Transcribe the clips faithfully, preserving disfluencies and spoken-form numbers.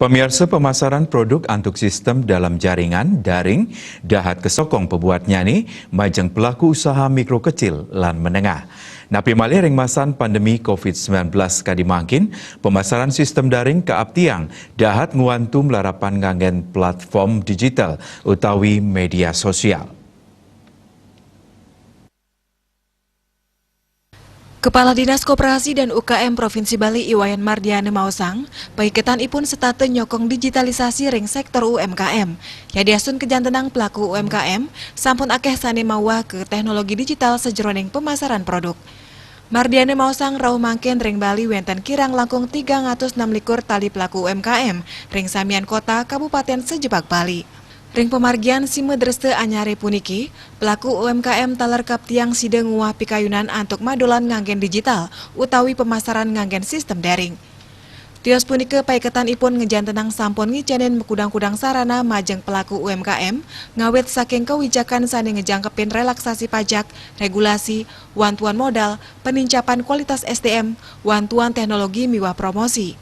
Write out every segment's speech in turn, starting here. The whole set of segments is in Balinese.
Pamiarsa, pemasaran produk antuk sistem dalam jaringan daring dahat kasokong pabuatnyane majeng pelaku usaha mikro kecil lan menengah. Napi malih ring masan pandemi covid sembilan belas kadi mangkin, pemasaran sistem daring kaaptiang dahat ngwantu malarapan nganggen platform digital utawi media sosial. Kepala Dinas Koperasi dan U K M Provinsi Bali I Wayan Mardiana maosang, paiketan ipun setata nyokong digitalisasi ring sektor U M K M. Yadiastun kajantenang pelaku U M K M, sampun akeh sane mawah ka teknologi digital sajeroning pemasaran produk. Mardiana maosang rauh mangkin ring Bali wenten kirang langkung tigang atus enam likur tali pelaku U M K M ring samian kota kabupaten sajebag Bali. Ring pamargian Sima Dresta anyare puniki, pelaku U M K M taler kaaptiang sida nguwah pikayunan antuk madolan nganggen digital utawi pemasaran nganggen sistem daring. Tios punika paiketan ipun ngejantenang sampun ngicenin makudang-kudang sarana majeng pelaku U M K M, ngawit saking kawijakan sane ngejangkepin relaksasi pajak, regulasi, wantuan modal, penincapan kualitas S D M, wantuan teknologi miwah promosi.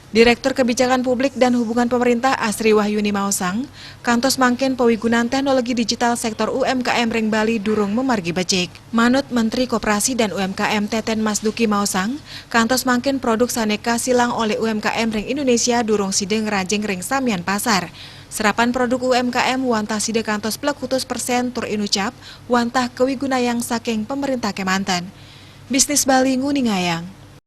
Direktur Kebijakan Publik dan Hubungan Pemerintah Asri Wahyuni maosang, kantos mangkin pawigunan teknologi digital sektor U M K M ring Bali durung mamargi becik. Manut Menteri Koperasi dan U M K M Teten Mas Duki maosang, kantos mangkin produk sane kasilang olih U M K M ring Indonesia durung sida ngranjing ring samian pasar. Serapan produk U M K M wantah sida kantos plekutus persen tur inucap wantah kawigunayang saking pemerintah kemanten. Bisnis Bali nguningayang.